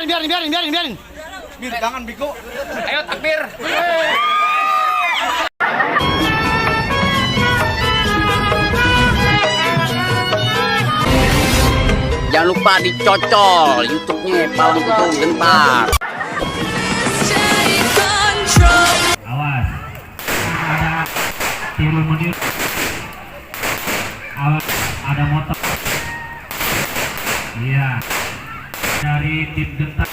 biarin. Bir, jangan biko. Ayo takbir. Jangan lupa dicocol YouTube-nya Palang Kutung Gentar. Awas, ada tiru menir. Awas, ada motor. Iya, dari tim Gentar.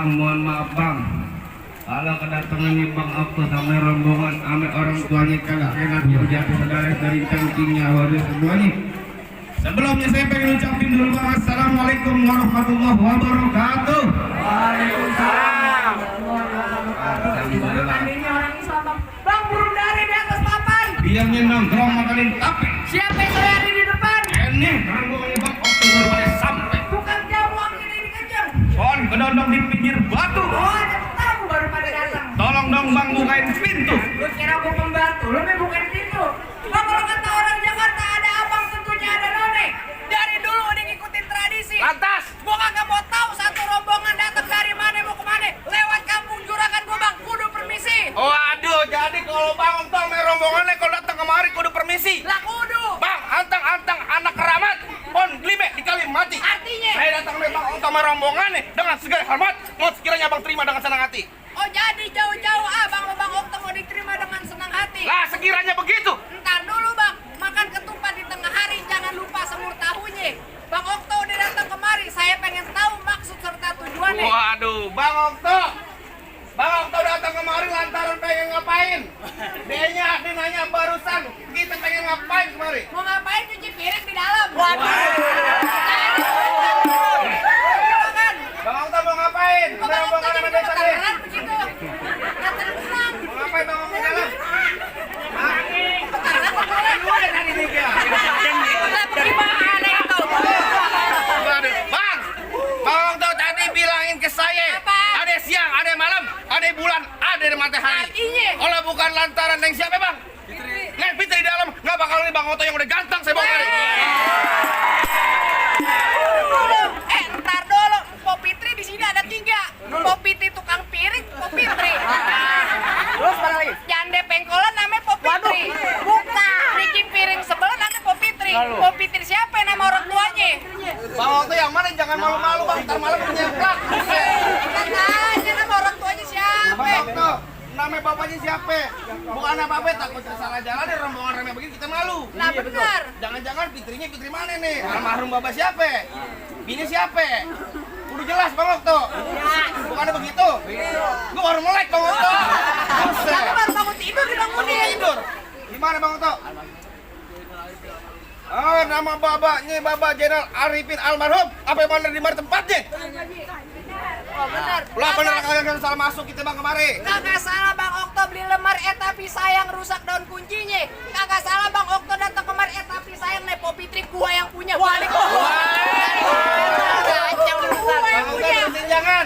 Mohon maaf bang, kalau kedatangan ini bang Okto sama rombongan ame orang tuanya kagak enak jatuh saudara dari cangkingnya waduh semuanya. Sebelumnya saya pengen ucapin dulu bang, assalamualaikum warahmatullahi wabarakatuh. Waalaikumsalam. Bang, burung dari di atas papan. Diamnya nongkrong makalin tape. Siapa yang saya ada di depan? Ini rombongan bang Okto baru pada sampai. Bukan jamu angin ini kencang. Son, kedondong di pinggir batu. Oh, ada tamu baru pada datang. Tolong dong bang bukain pintu. Lu kira gua pembantu, lu mah bukan pintu. Bang, kalau kata orang Jakarta ada abang tentunya ada none. Dari dulu udah ngikutin tradisi. Lantas. Gua kagak mau tahu satu rombongan datang dari mana mau kemana. Lewat kampung Juragan gua bang, kudu permisi. Oh aduh, jadi kalau bang Okto sama rombongannya kalau datang kemari kudu permisi. Lah kudu. Bang, antang-antang anak keramat, pon glime dikali mati. Artinya? Saya datang dari bang Okto sama rombongannya dengan segala hormat, mau sekiranya abang terima dengan senang hati. Oh jadi jauh-jauh abang sama Bang Okto mau diterima dengan senang hati. Lah sekiranya begitu. Ntar dulu bang, makan ketupat di tengah hari jangan lupa semur tahunya. Bang Okto udah datang kemari, saya pengen tahu maksud serta tujuannya. Waduh, bang Okto. Bang Okto datang kemari lantaran pengen ngapain? Dia nanya barusan, kita pengen ngapain kemari? Mau ngapain cuci piring di dalam? Waduh. Silakan. Bang Okto mau ngapain? Kok Bang Okto jadi Desa nih. kebakaran begitu? Nggak tenang. Mau ngapain bang Okto dalam? Hah? Kebakaran kebakaran. Udah tadi nih dia. Lah gimana itu? Waduh, Bang Okto tadi bilangin ke saya. Apa? Ada siang, ada malam, ada bulan, ada matahari. Artinya? Kalau bukan lantaran yang siapa bang? Neng Fitri di dalam, nggak bakal ini Bang Okto yang udah ganteng saya bongkar. Ntar dulu, Pop Fitri di sini ada 3. Pop Fitri tukang piring, Pop Fitri. Terus mana lagi? Jande pengkolan namanya Pop Fitri. Bukan. Niki piring sebelah namanya Pop Fitri. Pop Fitri siapa yang nama orang tuanya? Bang Okto yang mana? Jangan malu-malu bang, ntar malam menyeplak. Kita tanya nama orang tuanya siapa? Bang Okto, nama bapaknya siapa? Bukan apa-apa, takut salah jalan deh rombongan rame begini kita malu. Nah benar. Jangan-jangan Fitrinya Fitri mana nih? Almarhum bapak siapa? Bini siapa? Udah jelas Bang Okto. Bukannya begitu? Gua baru melek Bang Okto. Buset. Kamu baru bangun tidur dibangunin. Tidur. Gimana Bang Okto? Oh, nama babaknya Bapak Jenderal Arifin almarhum. Apa yang benar di mana tempatnya? Oh benar. Lah bener kalian salah masuk kita Bang kemari. Kagak salah Bang Okto beli lemar tapi sayang rusak daun kuncinya. Kagak salah Bang Okto datang kemari tapi sayang nih Pop Fitri gua yang punya. Waalaikumsalam. Gua yang Bang Okto punya. bersihin jangan.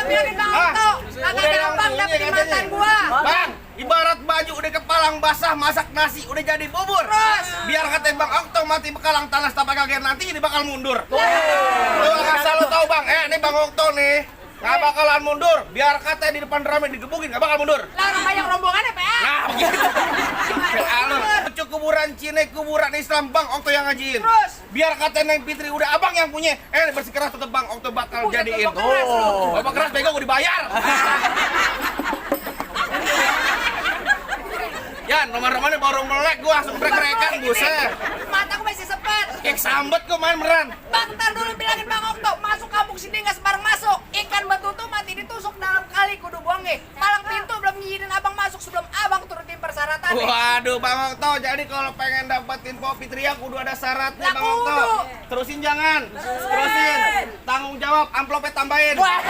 Biarin Bang Okto. Kagak gampang dapetin mantan gua. Bang, ibarat baju udah kepalang basah masak nasi udah jadi bubur. Terus? Biar kata Bang Okto mati bekalang tanah tanpa kaget nanti jadi bakal mundur. Lu asal lu tahu Bang, ini Bang Okto nih nggak bakalan mundur. Biar kata di depan rame digebukin nggak bakal mundur. Lah orang banyak rombongannya, Pak. Nah begitu. Alur cukup kuburan Cina, kuburan Islam, Bang Okto yang ngajiin. Terus? Biar kata Neng Fitri udah abang yang punya. Bersikeras tetap Bang Okto bakal Buset, jadiin. Bapak keras lu. Bapak keras bego gue dibayar. Yan, nomor-nomornya baru melek gua langsung brek-brekan buset. Mataku masih sepet. Kayak sambet gua main beneran. Bang, ntar dulu bilangin Bang Okto, masuk kampung sini nggak sembarang masuk. Ikan betutu mati ditusuk dalam kali kudu buangnya. Palang pintu belum ngizinin abang masuk sebelum abang turutin persyaratan. Waduh Bang Okto, jadi kalau pengen dapetin Popi Tria kudu ada syaratnya Lah, Bang Okto. kudu. Terusin jangan. Terusin. Tanggung jawab, amplopnya tambahin. Wah,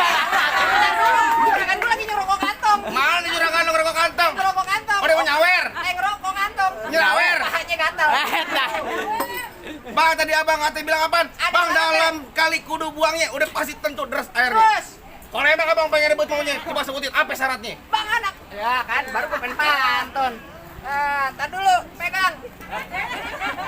kan gue lagi nyerokok kantong. Mana nih juragan lu ngerokok kantong? Ngerokok kantong. Udah mau nyawer. Ngerokok kantong. Nyawer. Pahanya gatal. Bang tadi abang katanya bilang apaan? Ada Bang syaratnya. dalam kali kudu buangnya udah pasti tentu deras airnya. Terus, Kalau emang abang pengen rebut maunya, coba sebutin apa syaratnya? Bang anak. Ya kan, baru gue pengen pantun. Tar dulu, pegang.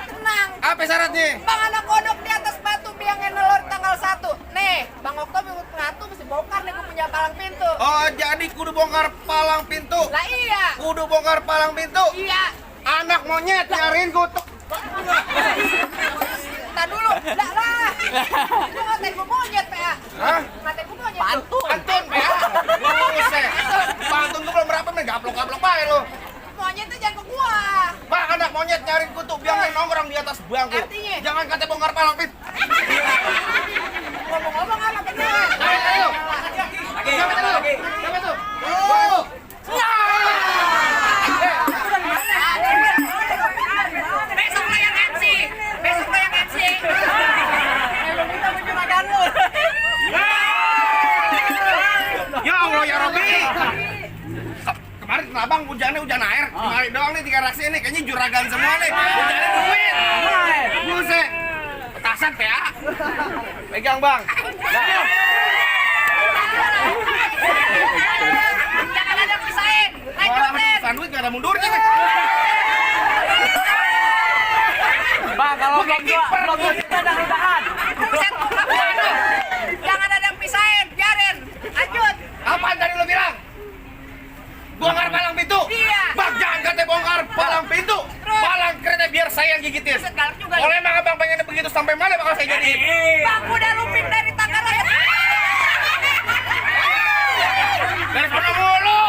Tenang. Apa syaratnya? Bang anak kodok di atas batu biangnya nelor tanggal 1. Nih, Bang Okto minggu pengatu mesti bongkar nih gue punya palang pintu. Oh jadi kudu bongkar palang pintu. Lah iya. Kudu bongkar palang pintu. Iya. Anak monyet nyariin kutuk. Tar dulu. Lah. Itu ngatain gue monyet, PA. Hah? Ngatain gue monyet. Pantun ya? Buset. Pantun tuh belum berapa nih, gaplok-gaplok bae lu. Monyet tuh jangan ke gua. Bang anak monyet nyariin kutuk, biangnya nongkrong di atas bangku. Artinya? Jangan kata bongkar palang pintu. Ngomong-ngomong apa bener? Ayo. Siapa itu? Siapa itu? Gua itu. Besok lo yang MC. Besok lo yang MC. Kita menjuragan lu. Ya Allah ya Robi. Kemarin abang hujannya hujan air. Kemarin doang nih 3 raksi ini kayaknya juragan semua nih. Hujannya duit. Buset. Petasan PA. Pegang Bang. Jangan ada pisahin. Lanjutin. Sandwich gak ada mundurnya nih. Bang, kalau belum kita ada udahan. Buset, ngapain lu? Jangan ada yang pisahin. Biarin. Lanjut. Apaan tadi lo bilang? Bongkar palang pintu? Iya. Bang jangan kata bongkar palang pintu. Terus? Palang kereta biar saya yang gigitin. Buset, galak juga. Kalau emang abang pengen begitu sampai mana bakal saya jadiin? Bang, udah lupin dari Tangerang. Dari sana mulu.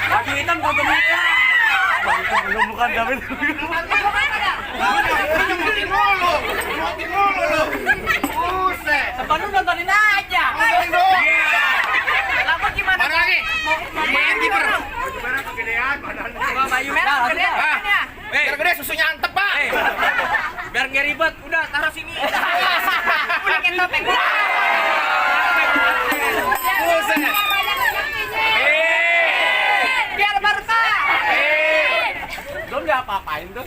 Baju hitam kok gemuk. Belum bukan David. Nyemutin mulu lu. Buset. Depan lu nontonin aja. Nontonin doang. Lama gimana? Mana lagi? Main kiper. Baju merah gede. Ah, biar gede susunya antep Pak. Biar nggak ribet, udah taruh sini. Udah kayak topeng. Buset. Biar berkah. Belum diapa-apain tuh.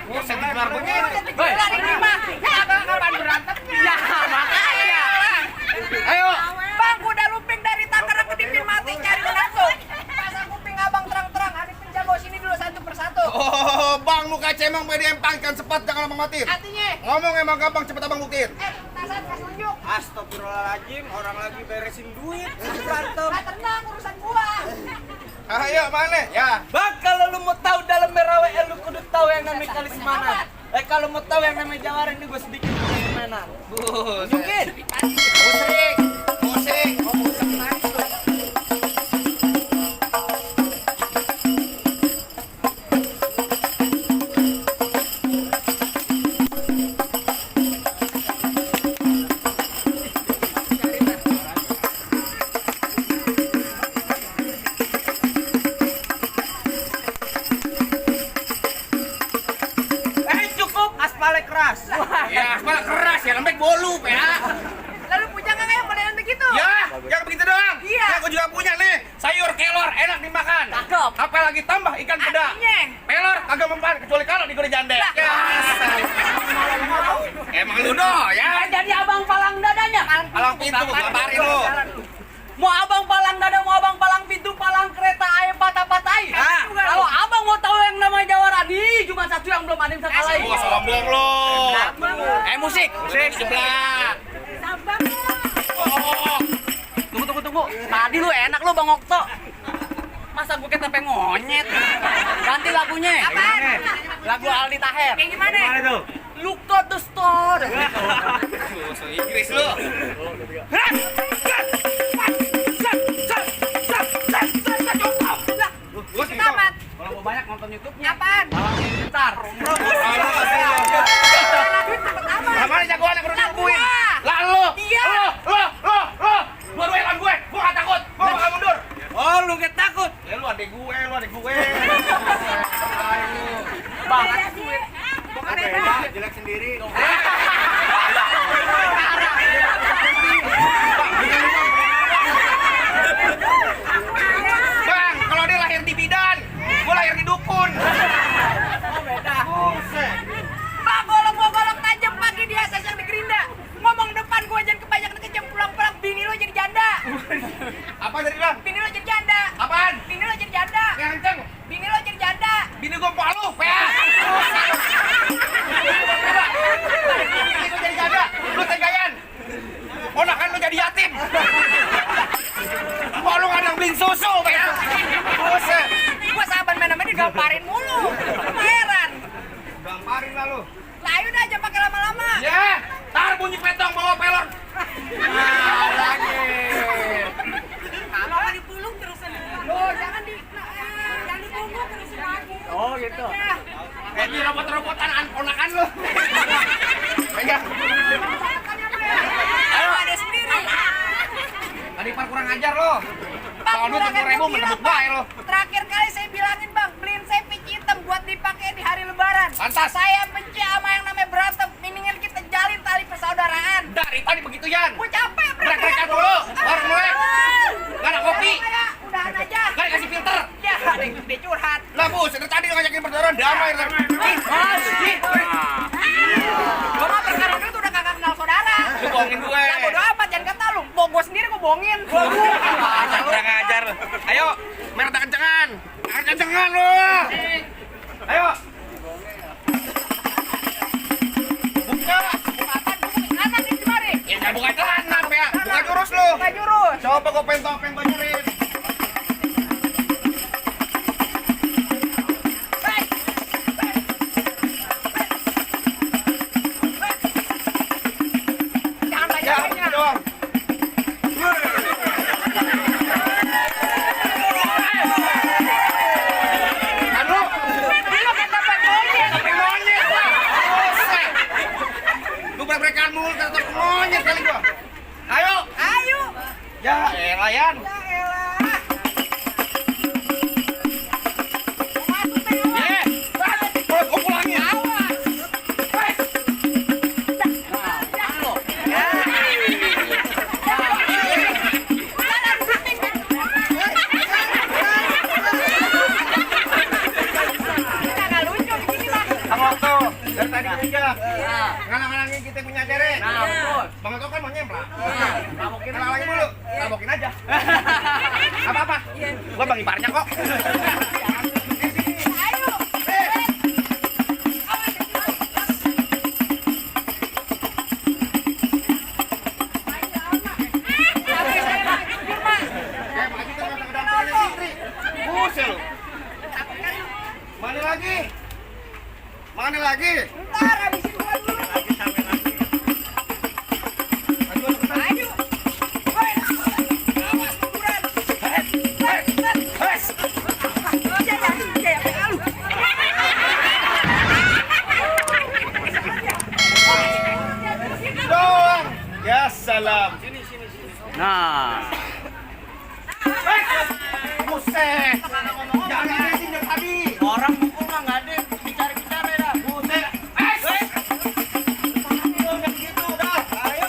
Buset dikelar begitu. Dari lima. Kapan berantemnya? Ya, makanya. Ayo. Bang, udah luping dari Tangerang ke Dipin mati cari menantu. Pasang kuping abang terang-terang. Hari penjago sini dulu satu persatu. Oh, Bang muka cemang pengen empangkan cepat jangan abang matiin. Artinya, Ngomong emang gampang cepet abang buktiin. tasan kasih tunjuk. Astagfirullahaladzim, orang lagi beresin duit. Mantap. Nah, tenang urusan gua. Ayo mana? Ya. Bang, kalau lu mau tahu dalam Merawe, lu kudu tahu yang namanya Kalismanan. Kalau mau tahu yang namanya Jawara ini gue sedikit gimana? Mungkin. Musik. Cukup aspalnya keras. Ya, malah keras ya, lembek bolu, ya. Lalu punya nggak kayak modelan begitu? Ya, jangan begitu doang. Iya. Aku juga punya nih, sayur kelor enak dimakan. Cakep. Apalagi tambah ikan peda. Artinya? Pelor kagak mempan kecuali kalau digoreng jande. Lah. Ya, emang lu doh ya. Jadi abang palang dadanya. Palang pintu gua kabarin lu. Mau abang palang dada, mau abang palang pintu, palang kereta air patah-patahin. Ah. Kalau abang mau tahu yang namanya Jawara, di cuma satu yang belum ada yang bisa kalahin. Gua sombong lu. Musik. Musik sebelah. Sabar. Oh. Tunggu. Tadi lu enak lu Bang Okto. Masa gue kayak sampai ngonyet? Ganti lagunya. Apaan? Lagu Aldi Taher. Kayak gimana? Mana tuh? Look at the star. Bahasa Inggris lu. Gua sih Tamat. Kalau mau banyak nonton YouTube-nya. Apaan? Bentar. Lagu cepet amat. Mana jagoan yang perlu Lah dibuin? gua. Lah lu. Iya. Lu. Gua duelan gue. Gua enggak takut. Gua bakal mundur. Oh, lu gak takut? Ya lu adek gue. Bang, Bukan Beda, beda. jelek sendiri. Bang, kalau dia lahir di bidan, gua lahir di dukun. beda. Buset. Bang, golok tajam pagi dia yang di gerinda. Ngomong depan gua jangan kebanyakan kejam pulang-pulang bini lo jadi janda. Apa tadi bilang? Bini lo jadi janda. Apaan? Bini lo jadi janda. Yang kenceng. Bini lo jadi janda. Bini gua empok lu, ya. Bini gua jadi janda, lu tegayan. Ponakan lu jadi yatim. Empok lu kadang beliin susu, ya. Buset. Gua saban main-main digamparin mulu. Heran. Gamparin lah lu. Lah ayo dah jangan pakai lama-lama. Ya, tar bunyi petong bawa pelor. Nah, lagi. Kalau nggak dipulung terusan. Loh, jangan dipunggung terusin lagi. Oh, gitu. Ya. Ini robot-robotan ponakan lu. Pegang. Ayo ada sendiri. Tadi par kurang ajar lo. Bang, Kalau duit kurang 10.000 gembira, menebuk bae lo. Terakhir kali saya bilangin bang, beliin saya pici hitam buat dipakai di hari lebaran. Pantas. Saya benci sama yang namanya berantem. Mendingan kita jalin tali persaudaraan. Dari tadi begitu Yan. Gue capek, Brek-brekan dulu, baru mulai. Gak ada kopi. Udahan aja. Gak dikasih filter. Ya, ada yang gede curhat. Lah bu, dari tadi lo ngajakin berdoa damai. Gue mah perkara itu udah kagak kenal saudara. Lu bohongin gue. Ya bodo amat, jangan kata lu. Bawa gue sendiri gue bohongin. Kurang ajar lo. Ayo, merda kencengan. Kencengan lo. Ayo. Buka. Kanan di mari. Ya jangan buka celana ya. Buka jurus lo. Buka jurus. Coba gue pengen bajurin. Jangan Ya, banyak-banyak. doang. Kan lu. Lu kan dapat monyet. Sampai monyet lah. Buset. Lu brek-brekan mulu tetep monyet kali gua. Ayo. Ayo. Ya, elah Yan. Ya elah. Masuk teh. Ye. Gua pulangin. Awas. Kagak lucu di sini, Bang. Bang Okto, dari tadi aja. Ngalang-ngalangin kita punya cere. Nah, betul. Bang Okto kan mau nyemplak. Tabokin Ngalang-ngalangin dulu. Tabokin aja. Apa-apa. Gua bang iparnya kok. Ayo. Kayak Pak Haji kan kadang-kadang pengen istri. Buset lu. Mana lagi? Mana lagi? Ntar habisin gua dulu. Ayo. Woi. Awas kuburan. Doang. Ya salam. Nah, Buset. Jangan ngeliatin dari tadi. orang pukul mah nggak ada bicara-bicara dah. Buset. Udah gitu udah. Ayo.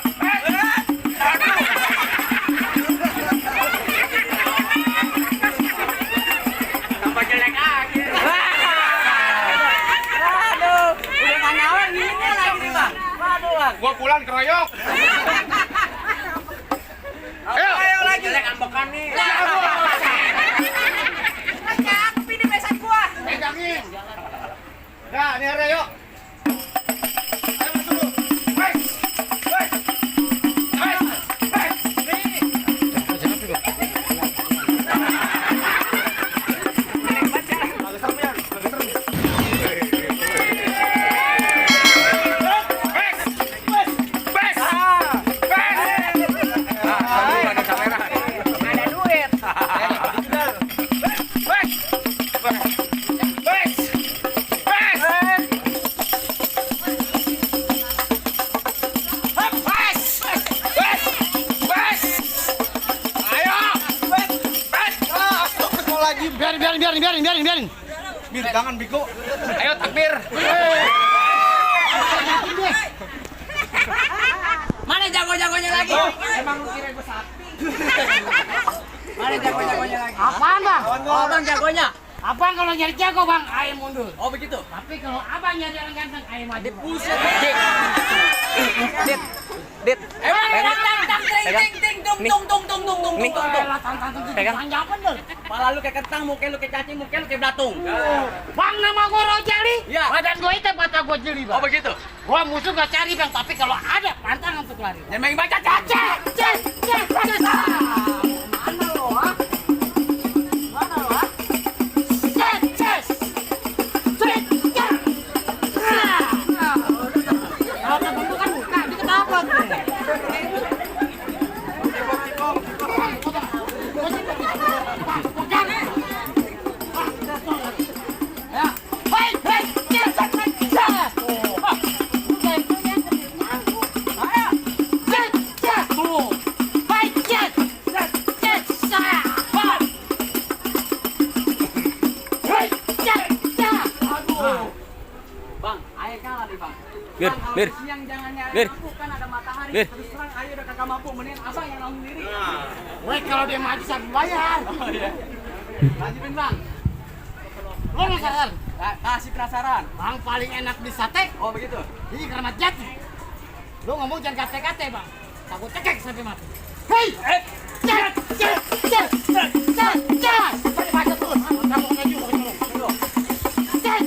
Tambah jelek aja. Aduh, udah nggak nyala gini lagi nih bang. Waduh bang. Gua pulang keroyok. Ayo lagi. Jelek ambekan nih. Cakep ini besan gua. Pegangin. Ya, ini area yuk. Ayo masuk dulu. Hei. Hei. Hei. Hei. Nih. Biarin. Bir, jangan biko. Ayo takbir. Mana jago-jagonya lagi? Emang lu kira gue sapi? Mana jago-jagonya lagi? Apaan bang? Oh, bang jagonya. Abang kalau nyari jago bang, ayo mundur. Oh begitu? Tapi kalau abang nyari orang ganteng, ayo maju. Bang. Buset. Dit. Pegang. Panjang bener. Kepala lu kayak kentang, muka lu kayak cacing, muka lu kayak belatung. Bang, nama gue Rojali. Iya. Badan gue hitam, mata gue jeli bang. Oh begitu? Gue musuh gak cari bang, tapi kalau ada pantang untuk lari. Jangan main baca caca. Mana lo, ha? Mana lo, ha? Ces. Kalau terbentukan muka, ini kenapa tuh? Bang, ayo kalah nih bang. Bir, Bang, kalau Bir. siang jangan nyari Bir. lampu, kan ada matahari. Bir. Terus terang ayo udah kagak mampu, mending abang yang langsung diri. Weh, kalau dia maju saya bayar. Oh iya. Lanjutin bang. Lo nggak sadar? Kasih penasaran. Bang paling enak di sate, Oh begitu? ini Keramat Jati. Lo ngomong jangan kate-kate bang, takut cekek sampai mati. Hei! Cet! Sampai mati tuh. Kamu kena juga. Cet!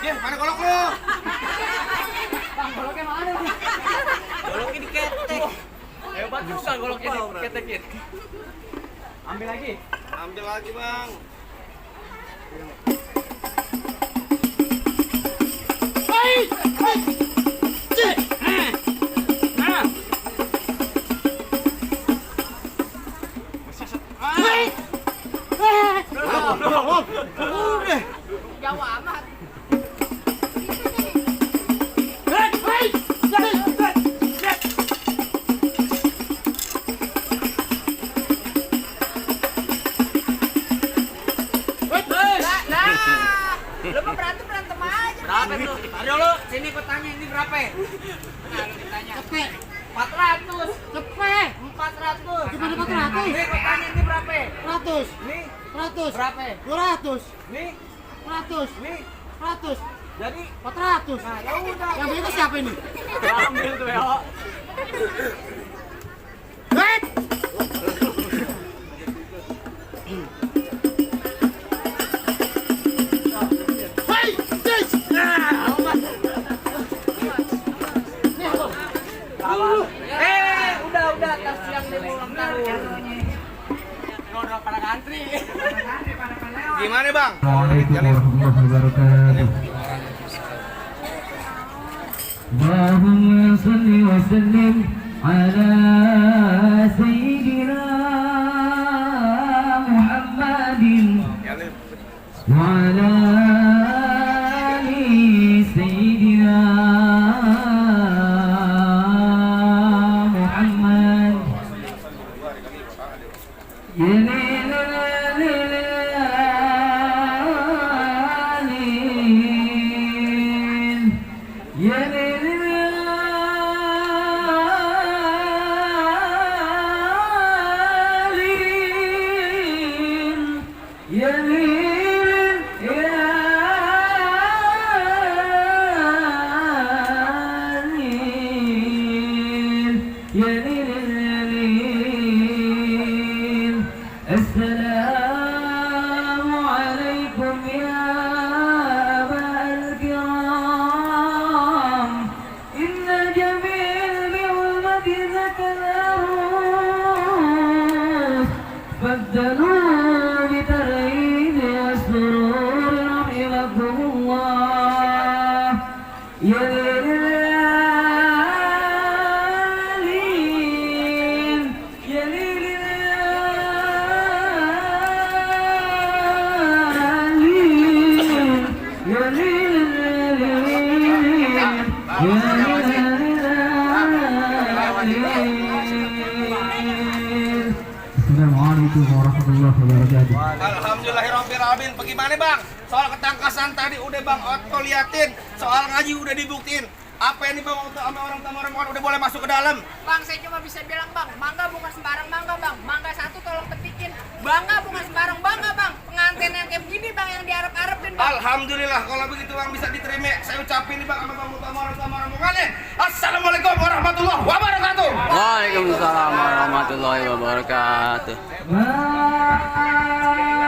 Dia, mana golok lu? Bang, goloknya mana nih? Goloknya diketek. Hebat juga goloknya diketekin. Ambil lagi. Ambil lagi, Bang. Jauh amat. Lu mah berantem aja. Berapa tuh? Aduh lu, sini gua tanya ini berapa? Nah, lu ditanya. Cepet, 400. cepet. 400. Gimana 400? Nih gua tanya ini berapa? 100, Nih 100, berapa? 200, Nih 100, nih 100, jadi 400. nah ya udah. Yang itu siapa ini? Gua ambil tuh ya. Wait! Hey! This! Udah tas siang dia mau ulang tahun. Udah pada ngantri. Gimana, Bang? Assalamualaikum warahmatullahi wabarakatuh. Allahumma salli wa sallim ala sayyidina Muhammadin wa ala ali sayyidina Muhammad. Ya Assalamu alaikum ya abal kiram. Inna jamil bi'ulmati zakararus Faddalu bitarayid ya Alhamdulillahirrahmanirrahim. Bagaimana bang? Soal ketangkasan tadi udah bang Otto liatin. Soal ngaji udah dibuktiin. Apa ini bang Otto sama orang bukan udah boleh masuk ke dalam? Bang, saya cuma bisa bilang bang, mangga bukan sembarang mangga bang. Mangga satu tolong petikin. Bangga bukan sembarang bangga bang. Pengantin yang kayak begini bang yang diharap-harapin bang. Alhamdulillah kalau begitu bang bisa diterima. Saya ucapin nih bang sama bang Otto sama orang bukannya. Assalamualaikum warahmatullahi wabarakatuh. Waalaikumsalam warahmatullahi wabarakatuh. Ma